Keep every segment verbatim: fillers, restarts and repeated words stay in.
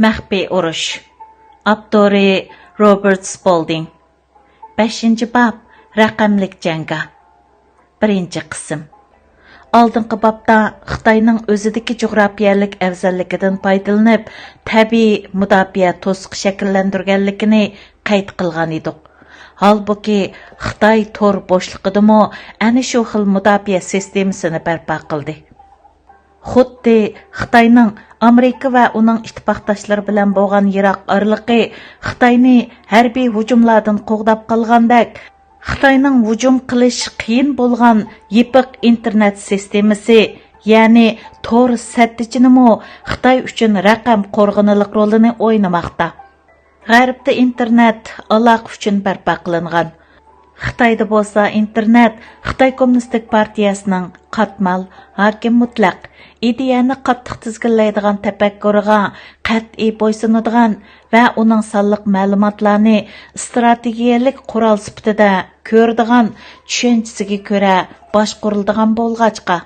مەخپىي ئۇرۇش. ئاپتورى روبېرت سپولدىڭ. بەشىنچى باب، رەقەملىك جەڭگاھ. بىرىنچى قىسىم. ئالدىنقى بابتا خىتاينىڭ ئۆزىدىكى جۇغراپىيەلىك ئەۋزەللىكىدىن پايدىلىنىپ، تەبىئىي مۇداپىئە توسۇقى شەكىللەندۈرگەنلىكىنى قەيت قىلغان ئىدۇق. ھالبۇكى، خىتاي تور بوشلۇقىدىمۇ ئەنە شۇ خىل مۇداپىئە سىستېمىسىنى بەرپا قىلدى. خۇددى خىتاينىڭ ئامېرىكا ۋە ئۇنىڭ ئىتتىپاقداشلىرى بىلەن بولغان يىراق ئارىلىقى خىتاينى ھەربىي ھۇجۇملاردىن قوغداپ قالغاندەك، خىتاينىڭ ھۇجۇم قىلىش قىيىن بولغان يېپىق ئىنتېرنېت سىستېمىسى، يەنى تور سەتتىچىنىمۇ خىتاي ئۈچۈن رەقەم قورغىنىلىق رولىنى ئوينىماقتا. غەربتە ئىنتېرنېت ئالاقە ئۈچۈن بەرپا قىلىنغان. خىتايدا بولسا ئىنتېرنېت خىتاي كوممۇنىستىك پارتىيەسىنىڭ قاتمال، ھاكىم مۇتلەق، ئىدىيەنى قاتتىق تىزگىنلەيدىغان تەپەككۇرىغا قەتئىي بويسۇنىدىغان ۋە ئۇنىڭ سانلىق مەلۇماتلارنى ئىستراتېگىيەلىك قورال سۈپىتىدە كۆرىدىغان چۈشەنچىسىگە كۆرە باشقۇرۇلىدىغان بولغاچقا،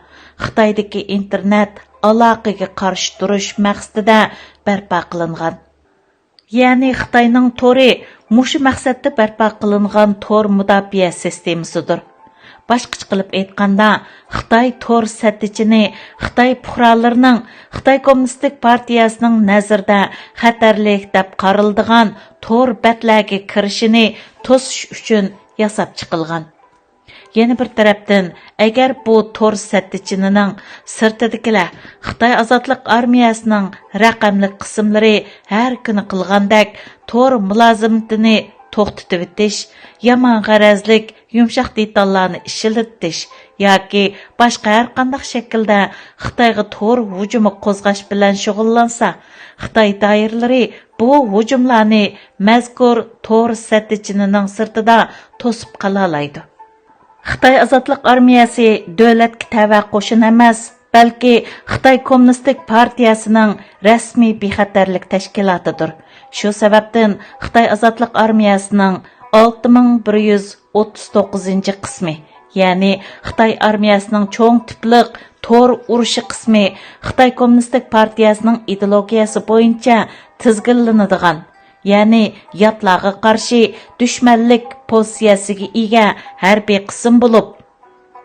خىتايدىكى ئىنتېرنېت ئالاقىگە قارشى تۇرۇش مەقسىتىدە بەرپا قىلىنغان. يەنى خىتاينىڭ تورى مۇشۇ مەقسەتتە بەرپا قىلىنغان تور مۇداپىئە سىستېمىسىدۇر. باشقىچە قىلىپ ئېيتقاندا، خىتاي تور سەتتىچىنى خىتاي پۇقرالىرىنىڭ خىتاي كوممۇنىستىك پارتىيەسىنىڭ نەزىرىدە خەتەرلىك دەپ قارىلىدىغان تور بەتلەرگە كىرىشىنى توسۇش ئۈچۈن ياساپ چىقىلغان. يەنە بىر تەرەپتىن، ئەگەر بۇ تور سەتتىچىنىنىڭ سىرتىدىكىلەر خىتاي ئازادلىق ئارمىيەسىنىڭ رەقەملىك قىسىملىرى ھەر كۈنى قىلغاندەك تور مۇلازىمىتىنى توختىتىۋېتىش، يامان غەرەزلىك يۇمشاق دېتاللارنى ئىشلىتىش ياكى باشقا ھەرقانداق شەكىلدە خىتايغا تور ھۇجۇمى قوزغاش بىلەن شۇغۇللانسا، خىتاي دائىرىلىرى بۇ ھۇجۇملارنى مەزكۇر تور سەتتىچىنىنىڭ سىرتىدا توسۇپ قالالايدۇ. خىتاي ئازادلىق ئارمىيەسى دۆلەتكە تەۋە قوشۇن ئەمەس، بەلكى خىتاي كوممۇنىستىك پارتىيەسىنىڭ رەسمىي بىخەتەرلىك تەشكىلاتىدۇر. شۇ سەۋەبتىن خىتاي ئازادلىق ئارمىيەسىنىڭ ئالتە مىڭ بىر يۈز ئوتتۇز توققۇزىنچى قىسمى، يەنى خىتاي ئارمىيەسىنىڭ چوڭ تىپلىق تور ئۇرۇشى قىسمى خىتاي كوممۇنىستىك پارتىيەسىنىڭ ئىدېئولوگىيەسى بويىچە تىزگىنلىنىدىغان، يەنى ياتلارغا قارشى دۈشمەنلىك پوزىتسىيەسىگە ئىگە ھەربىي قىسىم بولۇپ،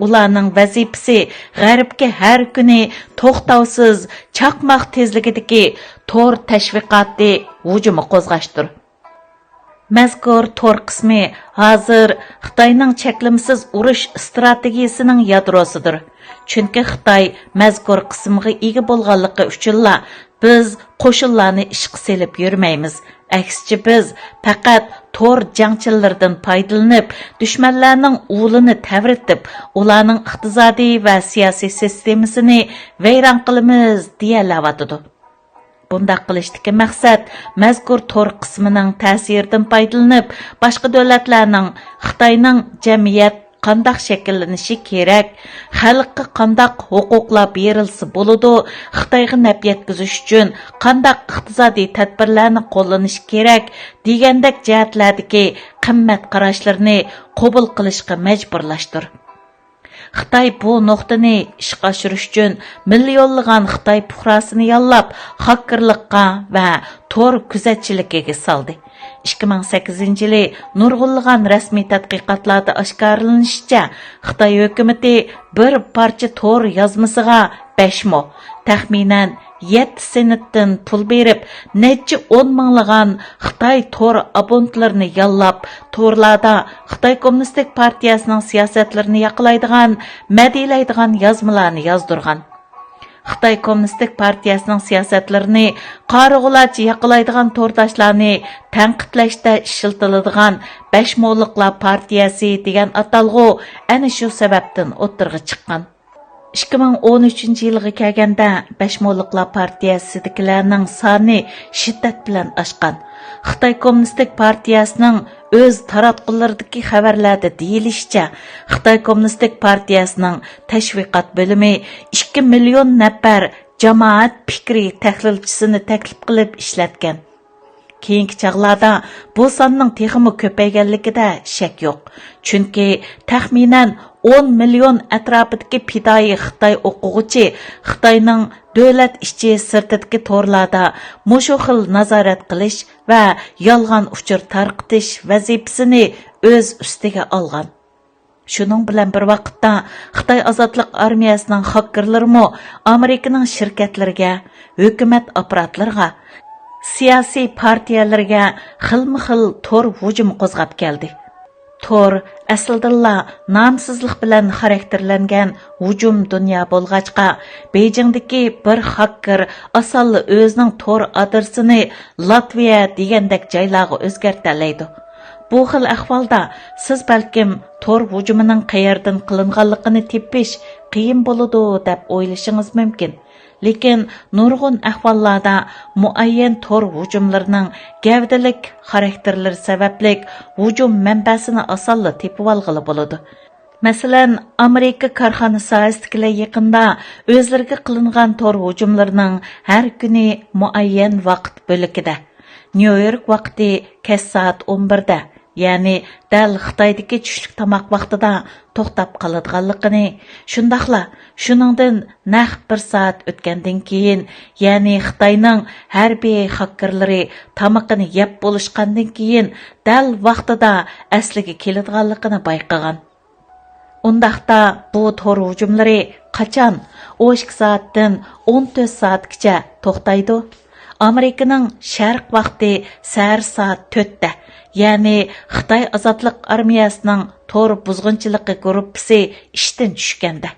ئۇلارنىڭ ۋەزىپىسى غەربكە ھەر كۈنى توختاۋسىز چاقماق تېزلىكىدىكى تور تەشۋىقاتى ھۇجۇمى قوزغاشتۇر. مەزكۇر تور قىسمى ھازىر خىتاينىڭ چەكلىمىسىز ئۇرۇش ئىستراتېگىيىسىنىڭ يادروسىدۇر. چۈنكى خىتاي مەزكۇر قىسىمغا ئىگە بولغانلىقى ئۈچۈنلا بىز قوشۇنلارنى ئىشقا سېلىپ يۈرمەيمىز. ئەكسىچە، بىز پەقەت تور جەڭچىلىرىدىن پايدىلىنىپ، دۈشمەنلەرنىڭ ئۇلىنى تەۋرىتىپ، ئۇلارنىڭ ئىقتىسادىي ۋە سىياسىي سىستېمىسىنى ۋەيران قىلىمىز، دېيەلەۋاتىدۇ. بۇنداق قىلىشتىكى مەقسەت، مەزكۇر تور قىسمىنىڭ تەسىرىدىن پايدىلىنىپ، باشقا دۆلەتلەرنىڭ خىتاينىڭ جەمئىيەت قانداق شەكىللىنىشى كېرەك، خەلققە قانداق ھوقۇقلار بېرىلسە بولىدۇ، خىتايغا نەپ يەتكۈزۈش ئۈچۈن قانداق ئىقتىسادىي تەدبىرلەرنى قوللىنىش كېرەك دېگەندەك جەھەتلەردىكى قىممەت قاراشلىرىنى قوبۇل قىلىشقا مەجبۇرلاشتۇر. خىتاي بۇ نۇقتىنى ئىشقا ئاشۇرۇش ئۈچۈن مىليونلىغان خىتاي پۇقراسىنى ياللاپ، خاككېرلىققا ۋە تور كۆزەتچىلىكىگە سالدى. ئىككى مىڭ سەككىزىنچى يىلى نۇرغۇنلىغان رەسمىي تەتقىقاتلاردا ئاشكارىلىنىشىچە، خىتاي ھۆكۈمىتى بىر پارچە تور يازمىسىغا بەش مو، تەخمىنەن يەتتە سېنتتىن پۇل بېرىپ، نەچچە ئون مىڭلىغان خىتاي تور ئابونتلىرىنى ياللاپ، تورلاردا خىتاي كوممۇنىستىك پارتىيەسىنىڭ سىياسەتلىرىنى ياقلايدىغان، مەدھىيەلەيدىغان يازمىلارنى يازدۇرغان. خىتاي كوممۇنىستىك پارتىيەسىنىڭ سىياسەتلىرىنى قارىغۇلارچە ياقلايدىغان تورداشلارنى تەنقىدلەشتە ئىشلىتىلىدىغان بەش مولۇقلار پارتىيەسى دېگەن ئاتالغۇ ئەنە شۇ سەۋەبتىن ئوتتۇرىغا چىققان. ئىككى مىڭ ئون ئۈچىنچى يىلغا كەلگەندە، بەش مولۇقلار پارتىيەسىدىكىلەرنىڭ سانى شىددەت بىلەن ئاشقان. خىتاي كوممۇنىستىك پارتىيەسىنىڭ ئۆز تاراتقۇلىرىدىكى خەۋەرلەردە دېيىلىشىچە، خىتاي كوممۇنىستىك پارتىيەسىنىڭ تەشۋىقات بۆلۈمى ئىككى مىليون نەپەر جامائەت پىكرى تەھلىلچىسىنى تەكلىپ قىلىپ ئىشلەتكەن. كېيىنكى چاغلاردا بۇ ساننىڭ تېخىمۇ كۆپەيگەنلىكىدە شەك يوق. چۈنكى تەخمىنەن ئون مىليون ئەتراپىدىكى پىدائىي خىتاي ئوقۇغۇچى خىتاينىڭ دۆلەت ئىچى سىرتىدىكى تورلاردا مۇشۇ خىل نازارەت قىلىش ۋە يالغان ئۇچۇر تارقىتىش ۋەزىپىسىنى ئۆز ئۈستىگە ئالغان. شۇنىڭ بىلەن بىر ۋاقىتتا، خىتاي ئازادلىق ئارمىيەسىنىڭ خاككېرلىرىمۇ ئامېرىكىنىڭ شىركەتلىرىگە، ھۆكۈمەت ئاپپاراتلىرىغا، سىياسىي پارتىيەلىرىگە خىلمۇ خىل تور ھۇجۇمى قوزغاپ كەلدى. تور ئەسلىدىنلا نامسىزلىق بىلەن خاراكتېرلەنگەن ھۇجۇم دۇنيا بولغاچقا، بېيجىڭدىكى بىر خاككېر ئاسانلا ئۆزىنىڭ تور ئادرېسىنى لاتۋىيە دېگەندەك جايلارغا ئۆزگەرتەلەيدۇ. بۇ خىل ئەھۋالدا سىز بەلكىم تور ھۇجۇمىنىڭ قەيەردىن قىلىنغانلىقىنى تېپىش قىيىن بولىدۇ دەپ ئويلىشىڭىز مۇمكىن. لېكىن نۇرغۇن ئەھۋاللاردا مۇئەييەن تور ھۇجۇملىرىنىڭ گەۋدىلىك خاراكتېرلىرى سەۋەبلىك ھۇجۇم مەنبەسىنى ئاسانلا تېپىۋالغىلى بولىدۇ. مەسىلەن، ئامېرىكا كارخانا ساھەسىدىكىلەر يېقىندا ئۆزلىرىگە قىلىنغان تور ھۇجۇملىرىنىڭ ھەر كۈنى مۇئەييەن ۋاقىت بۆلىكىدە، نيۇ يورك ۋاقتى كەچ سائەت ئون بىردە، يەنى دەل خىتايدىكى چۈشلۈك تاماق ۋاقتىدا توختاپ قالىدىغانلىقىنى، شۇنداقلا شۇنىڭدىن نەق بىر سائەت ئۆتكەندىن كېيىن، يەنى خىتاينىڭ ھەربىي خاككېرلىرى تامىقىنى يەپ بولۇشقاندىن كېيىن، دەل ۋاقتىدا ئەسلىگە كېلىدىغانلىقىنى بايقىغان. ئۇنداقتا بۇ تور ھۇجۇملىرى قاچان؟ ئون ئىككى سائەتتىن ئون تۆت سائەتكىچە توختايدۇ. ئامېرىكىنىڭ شەرق ۋاقتى سەھەر سائەت تۆتتە، يەنى خىتاي ئازادلىق ئارمىيەسىنىڭ تور بۇزغۇنچىلىقى گۇرۇپپىسى ئىشتىن چۈشكەندە.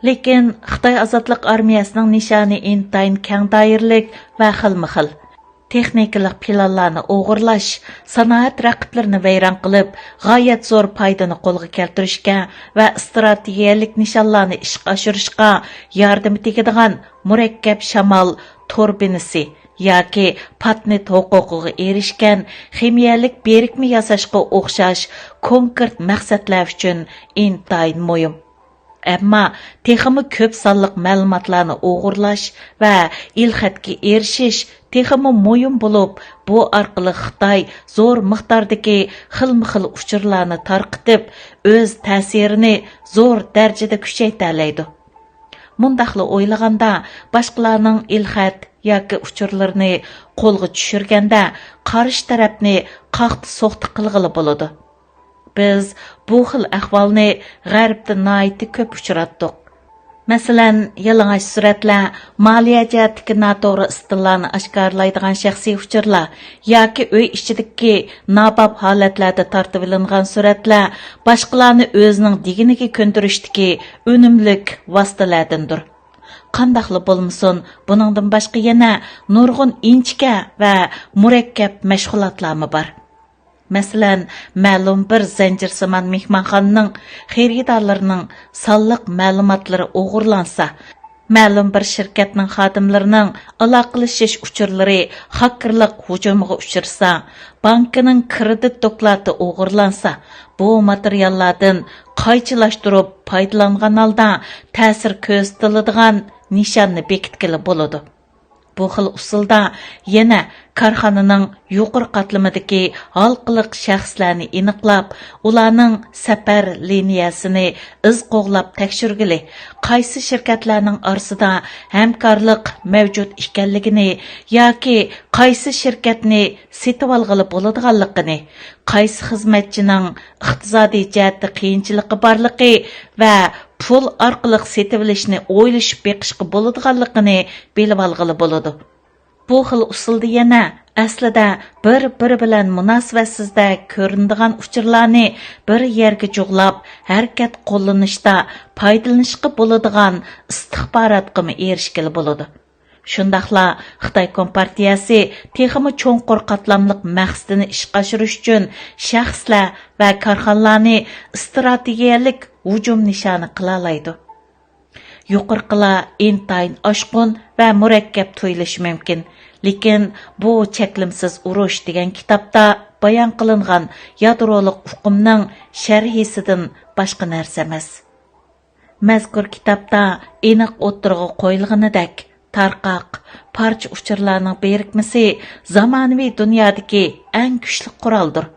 لېكىن خىتاي ئازادلىق ئارمىيەسىنىڭ نىشانى ئىنتايىن كەڭ دائىرىلىك ۋە خىلمۇ خىل. تېخنىكىلىق پىلانلارنى ئوغرىلاش، سانائەت رەقىبلىرىنى ۋەيران قىلىپ، غايەت زور پايدىنى قولغا كەلتۈرۈشكە ۋە ئىستراتېگىيەلىك نىشانلارنى ئىشقا ئاشۇرۇشقا ياردىمى تېگىدىغان مۇرەككەپ شامال تۇربىنىسى ياكى پاتېنت ھوقۇقىغا ئېرىشكەن خىمىيەلىك بىرىكمە ياساشقا ئوخشاش كونكرېت مەقسەتلەر ئۈچۈن ئىنتايىن مۇھىم. ئەمما تېخىمۇ كۆپ سانلىق مەلۇماتلارنى ئوغرىلاش ۋە ئېلخەتكە ئېرىشىش تېخىمۇ مۇھىم بولۇپ، بۇ ئارقىلىق خىتاي زور مىقداردىكى خىلمۇ خىل ئۇچۇرلارنى تارقىتىپ، ئۆز تەسىرىنى زور دەرىجىدە كۈچەيتەلەيدۇ. مۇنداقلا ئويلىغاندا، باشقىلارنىڭ ئېلخەت ياكى ئۇچۇرلىرىنى قولغا چۈشۈرگەندە، قارشى تەرەپنى قاقتى-سوقتى قىلغىلى بولىدۇ. بىز بۇ خىل ئەھۋالنى غەربتە ناھايىتى كۆپ ئۇچراتتۇق. مەسىلەن، يالىڭاچ سۈرەتلەر، مالىيە جەھەتتىكى ناتوغرا ئىستىللارنى ئاشكارىلايدىغان شەخسىي ئۇچۇرلار ياكى ئۆي ئىچىدىكى ناباب ھالەتلەردە تارتىۋېلىنغان سۈرەتلەر باشقىلارنى ئۆزىنىڭ دېگىنىگە كۆندۈرۈشتىكى ئۈنۈملۈك ۋاسىتىلەردىندۇر. قانداقلا بولمىسۇن، بۇنىڭدىن باشقا يەنە نۇرغۇن ئىنچىكە ۋە مۇرەككەپ مەشغۇلاتلارمۇ بار. مەسىلەن، مەلۇم بىر زەنجىرسىمان مېھمانخانىنىڭ خېرىدارلىرىنىڭ سانلىق مەلۇماتلىرى ئوغرىلانسا، مەلۇم بىر شىركەتنىڭ خادىملىرىنىڭ ئالاقىلىشىش ئۇچۇرلىرى خاككېرلىق ھۇجۇمىغا ئۇچرىسا، بانكىنىڭ كرېدىت دوكلاتى ئوغرىلانسا، بۇ ماتېرىياللاردىن قايچىلاشتۇرۇپ پايدىلانغان ھالدا تەسىر كۆرسىتىلىدىغان نىشاننى بېكىتكىلى بولىدۇ. بۇ خىل ئۇسۇلدا يەنە كارخانىنىڭ يۇقىرى قاتلىمىدىكى ھالقىلىق شەخسلەرنى ئېنىقلاپ، ئۇلارنىڭ سەپەر لىنىيەسىنى ئىز قوغلاپ تەكشۈرگىلى، قايسى شىركەتلەرنىڭ ئارىسىدا ھەمكارلىق مەۋجۇت ئىكەنلىكىنى ياكى قايسى شىركەتنى سېتىۋالغىلى بولىدىغانلىقىنى، قايسى خىزمەتچىنىڭ ئىقتىسادىي جەھەتتە قىيىنچىلىقى بارلىقى ۋە پۇل ئارقىلىق سېتىۋېلىشنى ئويلىشىپ بېقىشقا بولىدىغانلىقىنى بىلىۋالغىلى بولىدۇ. بۇ خىل ئۇسۇلدا يەنە ئەسلىدە بىر-بىرى بىلەن مۇناسىۋەتسىزدەك كۆرۈنىدىغان ئۇچۇرلارنى بىر يەرگە جۇغلاپ، ھەرىكەت قوللىنىشتا پايدىلىنىشقا بولىدىغان ئىستىخباراتقىمۇ ئېرىشكىلى بولىدۇ. شۇنداقلا خىتاي كومپارتىيەسى تېخىمۇ چوڭقۇر قاتلاملىق مەقسىتىنى ئىشقا ئاشۇرۇش ئۈچۈن شەخسلەر ۋە كارخانىلارنى ئىستراتېگىيەلىك ھۇجۇم نىشانى قىلالايدۇ. يۇقىرىقىلار ئىنتايىن ئاشقۇن ۋە مۇرەككەپ تۇيۇلۇشى مۇمكىن، لېكىن بۇ چەكلىمىسىز ئۇرۇش دېگەن كىتابتا بايان قىلىنغان يادرولۇق ئۇقۇمنىڭ شەرھىسىدىن باشقا نەرسە ئەمەس. مەزكۇر كىتابتا ئېنىق ئوتتۇرىغا قويۇلغىنىدەك، تارقاق، پارچە ئۇچۇرلارنىڭ بىرىكمىسى زامانىۋى دۇنيادىكى ئەڭ كۈچلۈك قورالدۇر.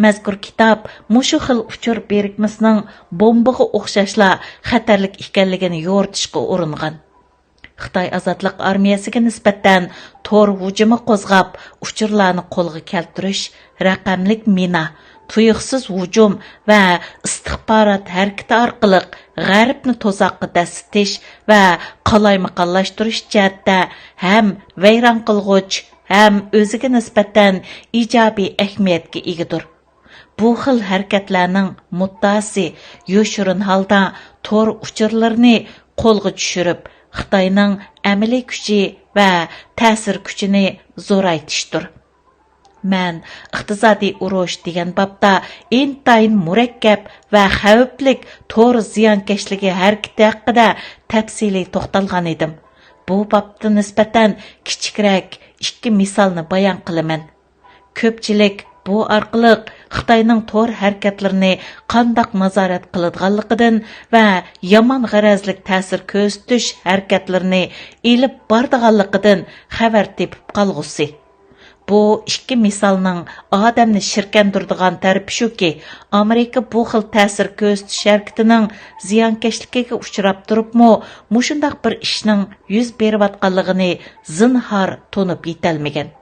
مەزكۇر كىتاب مۇشۇ خىل ئۇچۇر بىرىكمىسىنىڭ بومبىغا ئوخشاشلا خەتەرلىك ئىكەنلىكىنى يورۇتۇشقا ئۇرۇنغان. خىتاي ئازادلىق ئارمىيەسىگە نىسبەتەن تور ھۇجۇمى قوزغاپ، ئۇچۇرلارنى قولغا كەلتۈرۈش، رەقەملىك مىنا، تۇيۇقسىز ھۇجۇم ۋە ئىستىخبارات ھەرىكىتى ئارقىلىق غەربنى تۇزاققا دەسسىتىش ۋە قالايمىقانلاشتۇرۇش جەھەتتە ھەم ۋەيران قىلغۇچ، ھەم ئۆزىگە نىسبەتەن ئىجابىي ئەھمىيەتكە ئىگىدۇر. بۇ خىل ھەرىكەتلەرنىڭ مۇددىئاسى يوشۇرۇن ھالدا تور ئۇچۇرلىرىنى قولغا چۈشۈرۈپ، خىتاينىڭ ئەمەلىي كۈچى ۋە تەسىر كۈچىنى زورايتىشتۇر. مەن ئىقتىسادىي ئۇرۇش دېگەن بابتا ئىنتايىن مۇرەككەپ ۋە خەۋپلىك تور زىيانكەشلىكى ھەرىكىتى ھەققىدە تەپسىلىي توختالغان ئىدىم. بۇ بابتا نىسبەتەن كىچىكرەك ئىككى مىسالنى بايان قىلىمەن. كۆپچىلىك بۇ ئارقىلىق خىتاينىڭ تور ھەرىكەتلىرىنى قانداق نازارەت قىلىدىغانلىقىدىن ۋە يامان غەرەزلىك تەسىر كۆرسىتىش ھەرىكەتلىرىنى ئېلىپ بارىدىغانلىقىدىن خەۋەر تېپىپ قالغۇسى. بۇ ئىككى مىسالنىڭ ئادەمنى شىركەندۈرىدىغان تەرىپى شۇكى، ئامېرىكا بۇ خىل تەسىر كۆرسىتىش ھەرىكىتىنىڭ زىيانكەشلىكىگە ئۇچراپ تۇرۇپمۇ، مۇشۇنداق بىر ئىشنىڭ يۈز بېرىۋاتقانلىقىنى زىنھار تونۇپ يېتەلمىگەن.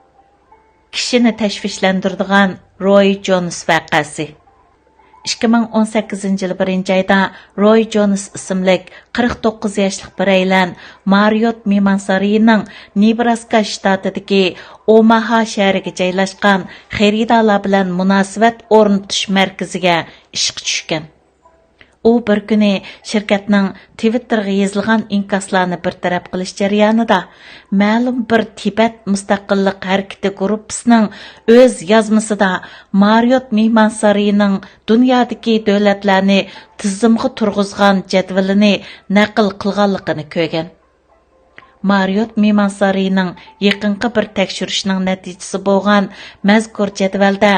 كىشىنى تەشۋىشلەندۈرىدىغان روي جونس ۋەقەسى. ئىككى مىڭ ئون سەككىزىنچى يىل بىرىنچى ئايدا روي جونس ئىسىملىك قىرىق توققۇز ياشلىق بىرەيلەن ماررىيوت مېھمانسارىيىنىڭ نېبراسكا شتاتىدىكى ئوماھا شەھىرىگە جايلاشقان خېرىدارلار بىلەن مۇناسىۋەت ئورنىتىش مەركىزىگە ئىشقا چۈشكەن. ئۇ بىر كۈنى شىركەتنىڭ تىۋىتتېرغا يېزىلغان ئىنكاسلارنى بىر تەرەپ قىلىش جەريانىدا، مەلۇم بىر تىبەت مۇستەقىللىق ھەرىكىتى گۇرۇپپىسىنىڭ ئۆز يازمىسىدا ماررىيوت مېھمانسارىيىنىڭ دۇنيادىكى دۆلەتلەرنى تىزىمغا تۇرغۇزغان جەدۋىلىنى نەقىل قىلغانلىقىنى كۆرگەن. ماررىيوت مېھمانسارىيىنىڭ يېقىنقى بىر تەكشۈرۈشنىڭ نەتىجىسى بولغان مەزكۇر جەدۋەلدە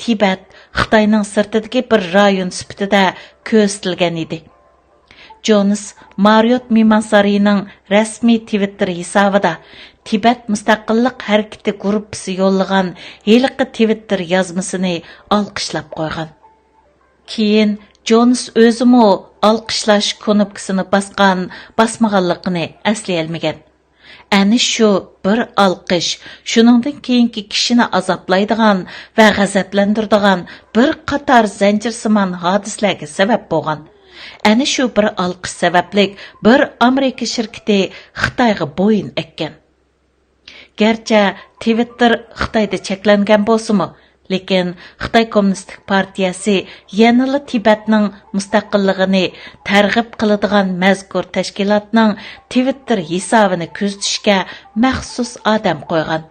تىبەت خىتاينىڭ سىرتىدىكى بىر رايون سۈپىتىدە كۆرسىتىلگەن ئىدى. جونس ماررىيوت مېھمانسارىيىنىڭ رەسمىي تىۋىتتېر ھېسابىدا تىبەت مۇستەقىللىق ھەرىكىتى گۇرۇپپىسى يوللىغان ھېلىقى تىۋىتتېر يازمىسىنى ئالقىشلاپ قويغان. كېيىن جونس ئۆزىمۇ ئالقىشلاش كۇنۇپكىسىنى باسقان، باسمىغانلىقىنى ئەسلىيەلمىگەن. ئەنە شۇ بىر ئالقىش شۇنىڭدىن كېيىنكى كىشىنى ئازابلايدىغان ۋە غەزەپلەندۈرىدىغان بىر قاتار زەنجىرسىمان ھادىسىلەرگە سەۋەب بولغان. ئەنە شۇ بىر ئالقىش سەۋەبلىك بىر ئامېرىكا شىركىتى خىتايغا بويۇن ئەككەن. گەرچە تىۋىتتېر خىتايدا چەكلەنگەن بولسىمۇ، لېكىن خىتاي كوممۇنىستىك پارتىيەسى يەنىلا تىبەتنىڭ مۇستەقىللىقىنى تەرغىب قىلىدىغان مەزكۇر تەشكىلاتنىڭ تىۋىتتېر ھېسابىنى كۆزىتىشكە مەخسۇس ئادەم قويغان.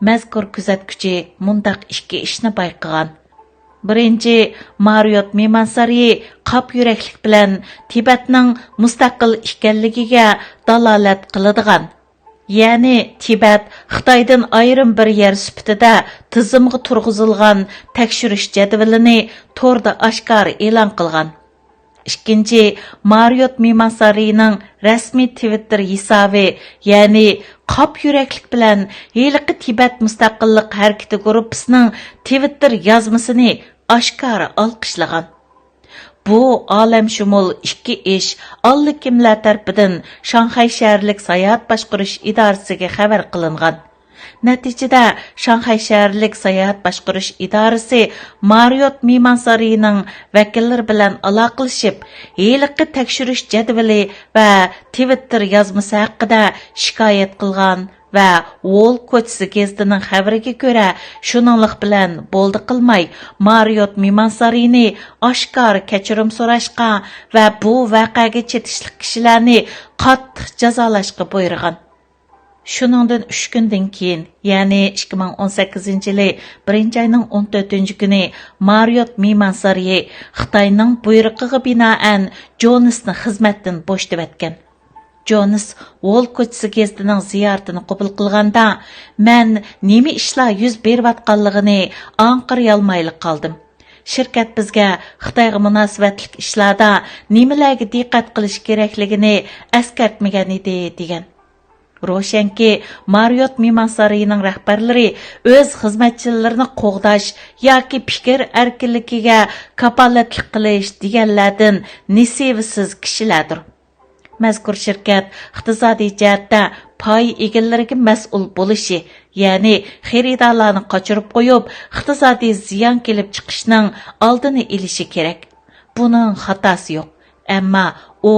مەزكۇر كۆزەتكۈچى مۇنداق ئىككى ئىشنى بايقىغان. بىرىنچى، ماررىيوت مېھمانسارىيى قاپ يۈرەكلىك بىلەن تىبەتنىڭ مۇستەقىل ئىكەنلىكىگە دالالەت قىلىدىغان، يەنى تىبەت خىتايدىن ئايرىم بىر يەر سۈپىتىدە تىزىمغا تۇرغۇزۇلغان تەكشۈرۈش جەدۋىلىنى توردا ئاشكارا ئېلان قىلغان. ئىككىنچى، ماررىيوت مېھمانسارىيىنىڭ رەسمىي تىۋىتتېر ھېسابى، يەنى قاپ يۈرەكلىك بىلەن ھېلىقى تىبەت مۇستەقىللىق ھەرىكىتى گۇرۇپپىسىنىڭ تىۋىتتېر يازمىسىنى ئاشكارا ئالقىشلىغان. بۇ ئالەمشۇمۇل ئىككى ئىش ئاللىكىملەر تەرىپىدىن شاڭخەي شەھەرلىك ساياھەت باشقۇرۇش ئىدارىسىگە خەۋەر قىلىنغان. نەتىجىدە، شاڭخەي شەھەرلىك ساياھەت باشقۇرۇش ئىدارىسى ماررىيوت مېھمانسارىيىنىڭ ۋەكىللىرى بىلەن ئالاقىلىشىپ، ھېلىقى تەكشۈرۈش جەدۋىلى ۋە تىۋىتتېر يازمىسى ھەققىدە شىكايەت قىلغان ۋە ۋول كوچىسى گېزىتىنىڭ خەۋىرىگە كۆرە، شۇنىڭلىق بىلەن بولدى قىلماي، ماررىيوت مېھمانسارىيىنى ئاشكارا كەچۈرۈم سوراشقا ۋە بۇ ۋەقەگە چېتىشلىق كىشىلەرنى قاتتىق جازالاشقا بۇيرۇغان. شۇنىڭدىن ئۈچ كۈندىن كېيىن، يەنى ئىككى مىڭ ئون سەككىزىنچى يىلى بىرىنچى ئاينىڭ ئون تۆتىنچى كۈنى ماررىيوت مېھمانسارىيى خىتاينىڭ بۇيرۇقىغا بىنائەن جونسنى خىزمەتتىن بوشىتىۋەتكەن. جونس ۋول كوچىسى گېزىتىنىڭ زىيارىتىنى قوبۇل قىلغاندا، مەن نېمە ئىشلار يۈز بېرىۋاتقانلىقىنى ئاڭقىرىيالمايلا قالدىم. شىركەت بىزگە خىتايغا مۇناسىۋەتلىك ئىشلاردا نېمىلەرگە دىققەت قىلىش كېرەكلىكىنى ئەسكەرتمىگەن ئىدى، دېگەن. روشەنكى، ماررىيوت مېھمانسارىيىنىڭ رەھبەرلىرى ئۆز خىزمەتچىلىرىنى قوغداش ياكى پىكىر ئەركىنلىكىگە كاپالەتلىك قىلىش دېگەنلەردىن نېسىۋىسىز كىشىلەردۇر. مەزكۇر شىركەت ئىقتىسادىي جەھەتتە پاي ئىگىلىرىگە مەسئۇل بولۇشى، يەنى خېرىدارلارنى قاچۇرۇپ قويۇپ، ئىقتىسادىي زىيان كېلىپ چىقىشنىڭ ئالدىنى ئېلىشى كېرەك. بۇنىڭ خاتاسى يوق. ئەمما ئۇ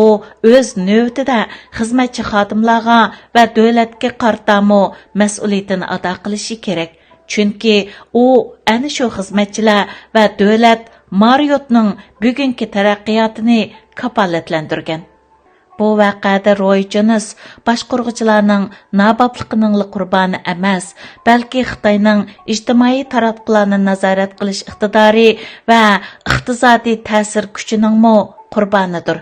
ئۆز نۆۋىتىدە خىزمەتچى خادىملارغا ۋە دۆلەتكە قارىتامۇ مەسئۇلىيىتىنى ئادا قىلىشى كېرەك. چۈنكى ئۇ ئەنە شۇ خىزمەتچىلەر ۋە دۆلەت ماررىيوتنىڭ بۈگۈنكى تەرەققىياتىنى كاپالەتلەندۈرگەن. بۇ ۋەقەدە روي جونس باشقۇرغۇچىلارنىڭ نابابلىقىنىڭلا قۇربانى ئەمەس، بەلكى خىتاينىڭ ئىجتىمائىي تاراتقۇلارنى نازارەت قىلىش ئىقتىدارى ۋە ئىقتىسادىي تەسىر كۈچىنىڭمۇ قۇربانىدۇر.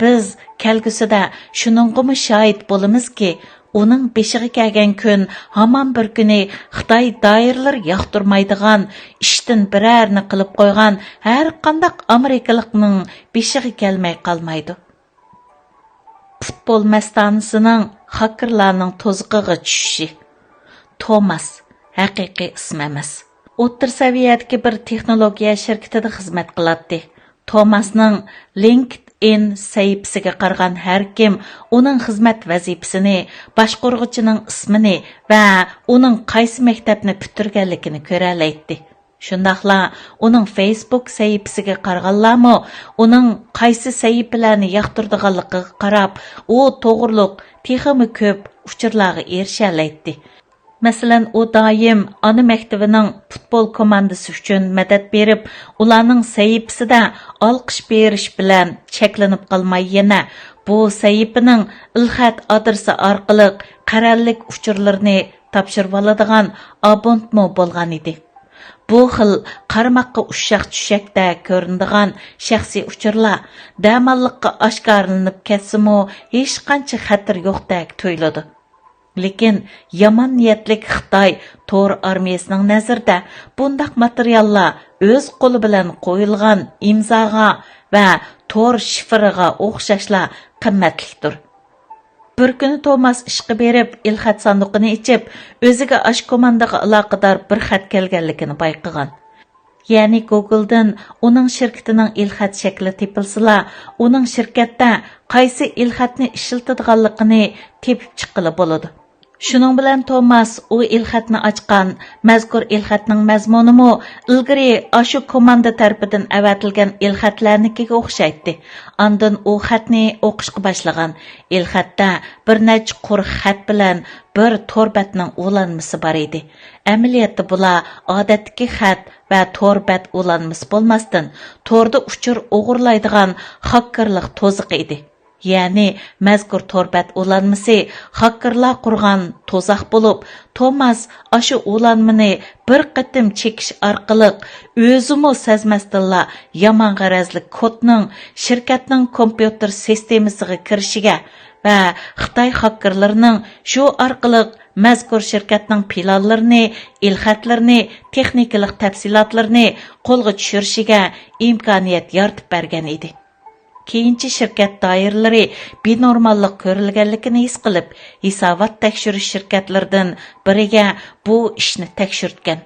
بىز كەلگۈسىدە شۇنىڭغىمۇ شاھىت بولىمىزكى، ئۇنىڭ بېشىغا كەلگەن كۈن ھامان بىر كۈنى خىتاي دائىرىلىرى ياقتۇرمايدىغان، ئىشتىن بىرەرنى قىلىپ قويغان ھەرقانداق ئامېرىكىلىقنىڭ بېشىغا كەلمەي قالمايدۇ. پۇتبول مەستانىسىنىڭ خاكېرلارنىڭ تۇزىقىغا چۈشۈشى. توماس، ھەقىقىي ئىسمى ئەمەس، ئوتتۇرا سەۋىيەدىكى بىر تېخنولوگىيە شىركىتىدە خىزمەت قىلاتتى. توماسنىڭ لىنكېدئىن سەھىپىسىگە قارىغان ھەر كىم ئۇنىڭ خىزمەت ۋەزىپىسىنى، باشقۇرغۇچىنىڭ ئىسمىنى ۋە ئۇنىڭ قايسى مەكتەپنى پۈتتۈرگەنلىكىنى كۆرەلەيتتى. شۇنداقلا ئۇنىڭ فېيسبۇك سەھىپىسىگە قارىغانلارمۇ ئۇنىڭ قايسى سەھىپىلەرنى ياقتۇرىدىغانلىقىغا قاراپ، ئۇ توغرۇلۇق تېخىمۇ كۆپ ئۇچۇرلارغا ئېرىشەلەيتتى. مەسىلەن، ئۇ دائىم ئانا مەكتىۋىنىڭ پۇتبول كوماندىسى ئۈچۈن مەدەت بېرىپ، ئۇلارنىڭ سەھىپىسىدە ئالقىش بېرىش بىلەن چەكلىنىپ قالماي، يەنە بۇ سەھىپىنىڭ ئېلخەت ئادرېسى ئارقىلىق قەرەللىك ئۇچۇرلىرىنى تاپشۇرۇۋالىدىغان ئابونتمۇ بولغان ئىدى. بۇ خىل قارىماققا ئۇششاق چۈشەكتە كۆرۈنىدىغان شەخسىي ئۇچۇرلار دەماللىققا ئاشكارىلىنىپ كەتسىمۇ، ھېچقانچە خەتىرى يوقتەك تۇيۇلىدۇ. لېكىن يامان نىيەتلىك خىتاي تور ئارمىيەسىنىڭ نەزىرىدە بۇنداق ماتېرىياللار ئۆز قولى بىلەن قويۇلغان ئىمزاغا ۋە تور شىفىرىغا ئوخشاشلا قىممەتلىكتۇر. بىر كۈنى توماس ئىشقا بېرىپ، ئېلخەت ساندۇقىنى ئېچىپ، ئۆزىگە ئاشۇ كوماندىغا ئالاقىدار بىر خەت كەلگەنلىكىنى بايقىغان. يەنى گوگلدىن ئۇنىڭ شىركىتىنىڭ ئېلخەت شەكلى تېپىلسىلا، ئۇنىڭ شىركەتتە قايسى ئېلخەتنى ئىشلىتىدىغانلىقىنى تېپىپ چىققىلى بولىدۇ. شۇنىڭ بىلەن توماس ئۇ ئېلخەتنى ئاچقان. مەزكۇر ئېلخەتنىڭ مەزمۇنىمۇ ئىلگىرى ئاشۇ كوماندا تەرىپىدىن ئەۋەتىلگەن ئېلخەتلەرنىڭكىگە ئوخشايتتى. ئاندىن ئۇ خەتنى ئوقۇشقا باشلىغان. ئېلخەتتە بىر نەچچە قۇر خەت بىلەن بىر تور بەتنىڭ ئۇلانمىسى بار ئىدى. ئەمەلىيەتتە بۇلار ئادەتتىكى خەت ۋە تور بەت ئۇلانمىسى بولماستىن، توردا ئۇچۇر ئوغرىلايدىغان خاككېرلىق توزىقى ئىدى. يەنى مەزكۇر تور بەت ئۇلانمىسى خاككېرلار قۇرغان توزاق بولۇپ، توماس ئاشۇ ئۇلانمىنى بىر قېتىم چېكىش ئارقىلىق ئۆزىمۇ سەزمەستىنلا يامان غەرەزلىك كودنىڭ شىركەتنىڭ كومپيۇتېر سىستېمىسىغا كىرىشىگە ۋە خىتاي خاككېرلىرىنىڭ شۇ ئارقىلىق مەزكۇر شىركەتنىڭ پىلانلىرىنى، ئېلخەتلىرىنى، تېخنىكىلىق تەپسىلاتلىرىنى قولغا چۈشۈرۈشىگە ئىمكانىيەت يارىتىپ بەرگەن ئىدى. كېيىنچە شىركەت دائىرىلىرى بىنورماللىق كۆرۈلگەنلىكىنى ھېس قىلىپ، ھېسابات تەكشۈرۈش شىركەتلىرىدىن بىرىگە بۇ ئىشنى تەكشۈرتكەن.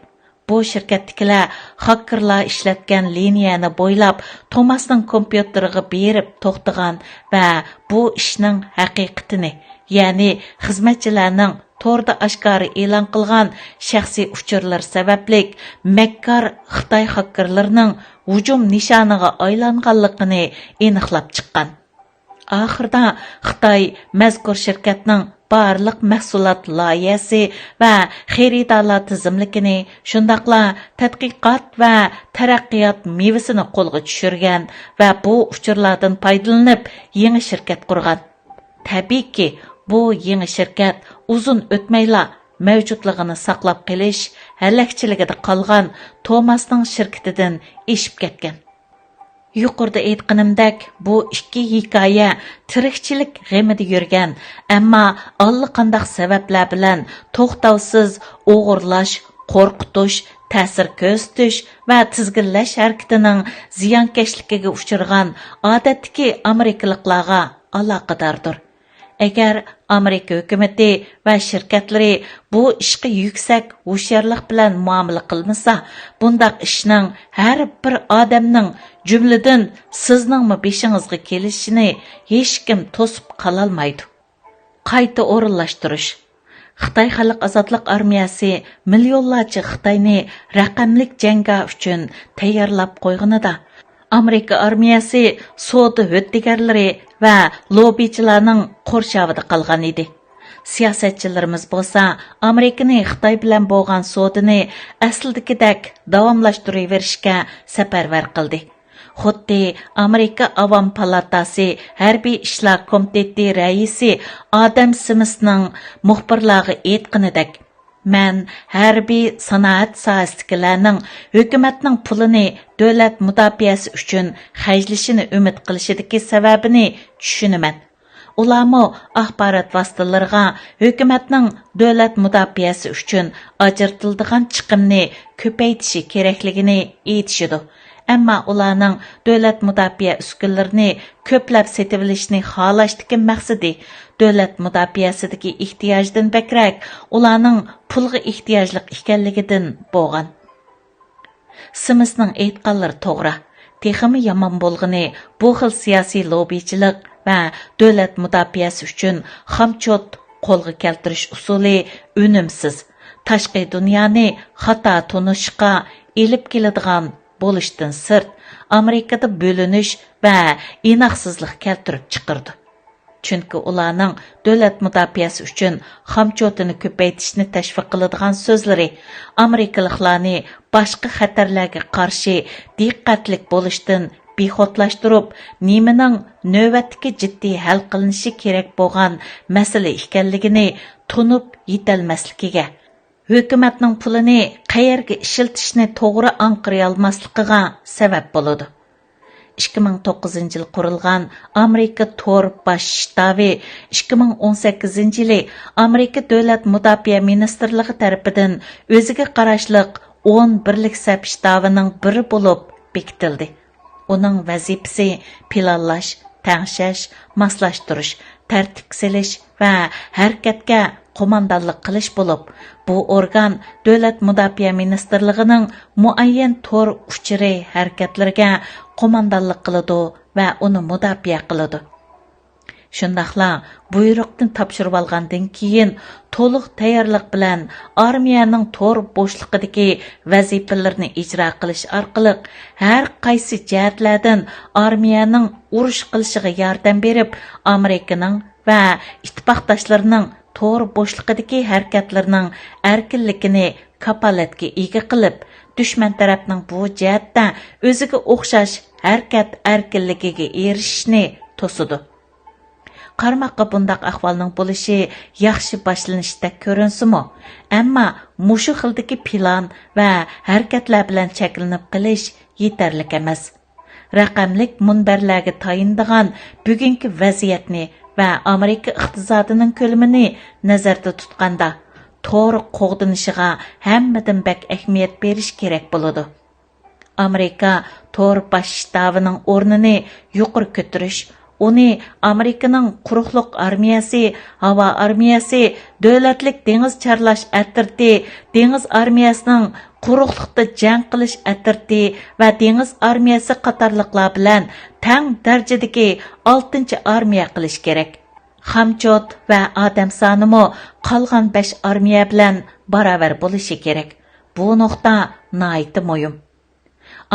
بۇ شىركەتتىكىلەر خاككېرلار ئىشلەتكەن لىنىيەنى بويلاپ، توماسنىڭ كومپيۇتېرىغا بېرىپ توختىغان ۋە بۇ ئىشنىڭ ھەقىقىتىنى، يەنى خىزمەتچىلەرنىڭ توردا ئاشكارا ئېلان قىلغان شەخسىي ئۇچۇرلىرى سەۋەبلىك مەككار خىتاي خاككېرلىرىنىڭ ھۇجۇم نىشانىغا ئايلانغانلىقىنى ئېنىقلاپ چىققان. ئاخىرىدا خىتاي مەزكۇر شىركەتنىڭ بارلىق مەھسۇلات لايىھەسى ۋە خېرىدارلار تىزىملىكىنى، شۇنداقلا تەتقىقات ۋە تەرەققىيات مېۋىسىنى قولغا چۈشۈرگەن ۋە بۇ ئۇچۇرلاردىن پايدىلىنىپ يېڭى شىركەت قۇرغان. تەبىئىيكى، بۇ يېڭى شىركەت ئۇزۇن ئۆتمەيلا مەۋجۇتلۇقىنى ساقلاپ قېلىش ھەلەكچىلىكىدە قالغان توماسنىڭ شىركىتىدىن ئېشىپ كەتكەن. يۇقىرىدا ئېيتقىنىمدەك، بۇ ئىككى ھېكايە تىرىكچىلىك غېمىدە يۈرگەن، ئەمما ئاللىقانداق سەۋەبلەر بىلەن توختاۋسىز ئوغرىلاش، قورقۇتۇش، تەسىر كۆرسىتىش ۋە تىزگىنلەش ھەرىكىتىنىڭ زىيانكەشلىكىگە ئۇچرىغان ئادەتتىكى ئامېرىكىلىقلارغا ئالاقىداردۇر. ئەگەر ئامېرىكا ھۆكۈمىتى ۋە شىركەتلىرى بۇ ئىشقا يۈكسەك ھوشيارلىق بىلەن مۇئامىلە قىلمىسا، بۇنداق ئىشنىڭ ھەر بىر ئادەمنىڭ، جۈملىدىن سىزنىڭمۇ بېشىڭىزغا كېلىشىنى ھېچكىم توسۇپ قالالمايدۇ. قايتا ئورۇنلاشتۇرۇش. خىتاي خەلق ئازادلىق ئارمىيەسى مىليونلارچە خىتاينى رەقەملىك جەڭگاھ ئۈچۈن تەييارلاپ قويغىنىدا، ئامېرىكا ئارمىيەسى سودا ھۆددىگەرلىرى ۋە لوببىچىلارنىڭ قورشاۋىدا قالغان ئىدى. سىياسەتچىلىرىمىز بولسا ئامېرىكىنى خىتاي بىلەن بولغان سودىنى ئەسلىدىكىدەك داۋاملاشتۇرۇۋېرىشكە سەپەرۋەر قىلدى. خۇددى ئامېرىكا ئاۋام پالاتاسى ھەربىي ئىشلار كومىتېتى رەئىسى ئادەم سىمىسنىڭ مۇخبىرلارغا ئېيتقىنىدەك، مەن ھەربىي سانائەت ساھەسىدىكىلەرنىڭ ھۆكۈمەتنىڭ پۇلىنى دۆلەت مۇداپىئەسى ئۈچۈن خەجلىشىنى ئۈمىد قىلىشىدىكى سەۋەبىنى چۈشىنىمەن. ئۇلارمۇ ئاخبارات ۋاسىتىلىرىغا ھۆكۈمەتنىڭ دۆلەت مۇداپىئەسى ئۈچۈن ئاجرىتىلىدىغان چىقىمنى كۆپەيتىشى كېرەكلىكىنى ئېيتىشىدۇ. ئەمما ئۇلارنىڭ دۆلەت مۇداپىئە ئۈسكۈنىلىرىنى كۆپلەپ سېتىۋېلىشنى خالاشتىكى مەقسىتى دۆلەت مۇداپىئەسىدىكى ئېھتىياجدىن بەكرەك ئۇلارنىڭ پۇلغا ئېھتىياجلىق ئىكەنلىكىدىن بولغان. سىمىسنىڭ ئېيتقانلىرى توغرا. تېخىمۇ يامان بولغىنى، بۇ خىل سىياسىي لوببىچىلىق ۋە دۆلەت مۇداپىئەسى ئۈچۈن خامچوت قولغا كەلتۈرۈش ئۇسۇلى ئۈنۈمسىز، تاشقى دۇنيانى خاتا تونۇشقا ئېلىپ كېلىدىغان بولۇشتىن سىرت، ئامېرىكىدا بۆلۈنۈش ۋە ئىناقسىزلىق كەلتۈرۈپ چىقىرىدۇ. چۈنكى ئۇلارنىڭ دۆلەت مۇداپىئەسى ئۈچۈن خامچوتىنى كۆپەيتىشنى تەشۋىق قىلىدىغان سۆزلىرى ئامېرىكىلىقلارنى باشقا خەتەرلەرگە قارشى دىققەتلىك بولۇشتىن بىخۇدلاشتۇرۇپ، نېمىنىڭ نۆۋەتتىكى جىددىي ھەل قىلىنىشى كېرەك بولغان مەسىلە ئىكەنلىكىنى تونۇپ يېتەلمەسلىكىگە، ھۆكۈمەتنىڭ پۇلىنى قەيەرگە ئىشلىتىشنى توغرا ئاڭقىرىيالماسلىقىغا سەۋەب بولىدۇ. ئىككى مىڭ توققۇزىنچى يىل قۇرۇلغان ئامېرىكا تور باش شتابى ئىككى مىڭ ئون سەككىزىنچى يىلى ئامېرىكا دۆلەت مۇداپىئە مىنىستىرلىقى تەرىپىدىن ئۆزىگە قاراشلىق ئون بىرلىك سەپ شتابىنىڭ بىرى بولۇپ بېكىتىلدى. ئۇنىڭ ۋەزىپىسى پىلانلاش، تەڭشەش، ماسلاشتۇرۇش، تەرتىپكە سېلىش ۋە ھەرىكەتكە قوماندانلىق قىلىش بولۇپ، بۇ ئورگان دۆلەت مۇداپىئە مىنىستىرلىقىنىڭ مۇئەييەن تور ئۇچۇرى ھەرىكەتلىرىگە قوماندانلىق قىلىدۇ ۋە ئۇنى مۇداپىئە قىلىدۇ. شۇنداقلا بۇيرۇقنى تاپشۇرۇۋالغاندىن كېيىن، تولۇق تەييارلىق بىلەن ئارمىيەنىڭ تور بوشلۇقىدىكى ۋەزىپىلىرىنى ئىجرا قىلىش ئارقىلىق، ھەر قايسى جەھەتلەردىن ئارمىيەنىڭ ئۇرۇش قىلىشىغا ياردەم بېرىپ، ئامېرىكىنىڭ ۋە ئىتتىپاقداشلىرىنىڭ تور بوشلۇقىدىكى ھەرىكەتلىرىنىڭ ئەركىنلىكىنى كاپالەتكە ئىگە قىلىپ، دۈشمەن تەرەپنىڭ بۇ جەھەتتە ئۆزىگە ئوخشاش ھەرىكەت ئەركىنلىكىگە ئېرىشىشنى توسىدۇ. قارىماققا بۇنداق ئەھۋالنىڭ بولۇشى ياخشى باشلىنىشتەك كۆرۈنسىمۇ، ئەمما مۇشۇ خىلدىكى پىلان ۋە ھەرىكەتلەر بىلەن چەكلىنىپ قېلىش يېتەرلىك ئەمەس. رەقەملىك مۇنبەرلەرگە تايىنىدىغان بۈگۈنكى ۋەزىيەتنى ۋە ئامېرىكا ئىقتىسادىنىڭ كۆلىمىنى نەزەردە تۇتقاندا، تور قوغدىنىشىغا ھەممىدىن بەك ئەھمىيەت بېرىش كېرەك بولىدۇ. ئامېرىكا تور باش شتابىنىڭ ئورنىنى يۇقىرى كۆتۈرۈش، ئۇنى ئامېرىكىنىڭ قۇرۇقلۇق ئارمىيەسى، ھاۋا ئارمىيەسى، دۆلەتلىك دېڭىز چارلاش ئەترىتى، دېڭىز ئارمىيەسىنىڭ قۇرۇقلۇقتا جەڭ قىلىش ئەترىتى ۋە دېڭىز ئارمىيەسى قاتارلىقلار بىلەن تەڭ دەرىجىدىكى ئالتىنچى ئارمىيە قىلىش كېرەك. خامچوت ۋە ئادەم سانىمۇ قالغان بەش ئارمىيە بىلەن باراۋەر بولۇشى كېرەك. بۇ نۇقتا ناھايىتى مۇھىم.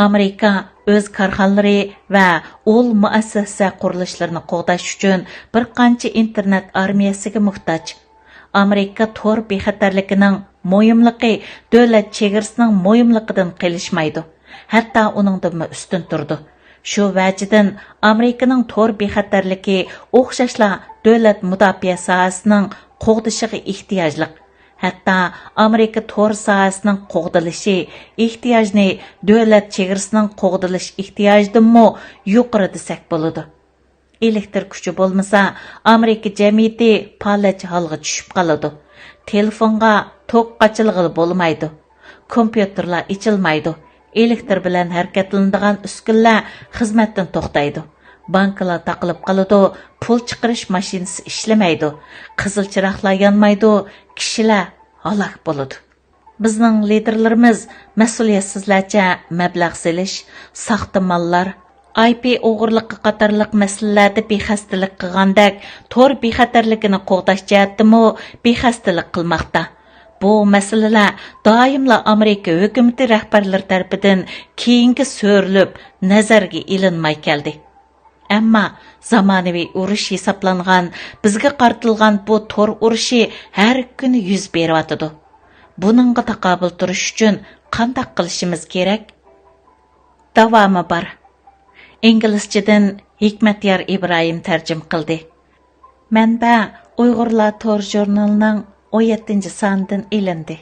ئامېرىكا ئۆز كارخانىلىرى ۋە ئۇل مۇئەسسەسە قۇرۇلۇشلىرىنى قوغداش ئۈچۈن بىر قانچە ئىنتېرنېت ئارمىيەسىگە موھتاج. ئامېرىكا تور بىخەتەرلىكىنىڭ مۇھىملىقى دۆلەت چېگرىسىنىڭ مۇھىملىقىدىن قېلىشمايدۇ، ھەتتا ئۇنىڭدىنمۇ ئۈستۈن تۇرىدۇ. شۇ ۋەجىدىن ئامېرىكىنىڭ تور بىخەتەرلىكى ئوخشاشلا دۆلەت مۇداپىئە ساھەسىنىڭ قوغدىشىغا ئېھتىياجلىق. ھەتتا ئامېرىكا تور ساھەسىنىڭ قوغدىلىشى ئېھتىياجنى دۆلەت چېگرىسىنىڭ قوغدىلىش ئېھتىياجىدىنمۇ يۇقىرى دېسەك بولىدۇ. ئېلېكتىر كۈچى بولمىسا، ئامېرىكا جەمئىيىتى پالەچ ھالغا چۈشۈپ قالىدۇ. تېلېفونغا توك قاچىلىغىلى بولمايدۇ. كومپيۇتېرلار ئېچىلمايدۇ. ئېلېكتىر بىلەن ھەرىكەتلىنىدىغان ئۈسكۈنىلەر خىزمەتتىن توختايدۇ. بانكىلار تاقىلىپ قالىدۇ، پۇل چىقىرىش ماشىنىسى ئىشلىمەيدۇ، قىزىل چىراغلار يانمايدۇ، كىشىلەر ھالاك بولىدۇ. بىزنىڭ لىدېرلىرىمىز مەسئۇلىيەتسىزلەرچە مەبلەغ سېلىش، ساختا ماللار، ئاي پى ئوغرىلىقى قاتارلىق مەسىلىلەردە بىخەستەلىك قىلغاندەك، تور بىخەتەرلىكىنى قوغداش جەھەتتىمۇ بىخەستەلىك قىلماقتا. بۇ مەسىلىلەر دائىملا ئامېرىكا ھۆكۈمىتى رەھبەرلىرى تەرىپىدىن كېيىنگە سۆرىلىپ، نەزەرگە ئېلىنماي كەلدى. ئەمما زامانىۋى ئۇرۇش ھېسابلانغان، بىزگە قارىتىلغان بۇ تور ئۇرۇشى ھەر كۈنى يۈز بېرىۋاتىدۇ. بۇنىڭغا تاقابىل تۇرۇش ئۈچۈن قانداق قىلىشىمىز كېرەك؟ داۋامى بار. ئىنگلىزچىدىن ھېكمەتيار ئىبراھىم تەرجىمە قىلدى. مەنبە: ئۇيغۇرلار تور ژۇرنىلىنىڭ ئون يەتتىنچى سانىدىن ئېلىندى.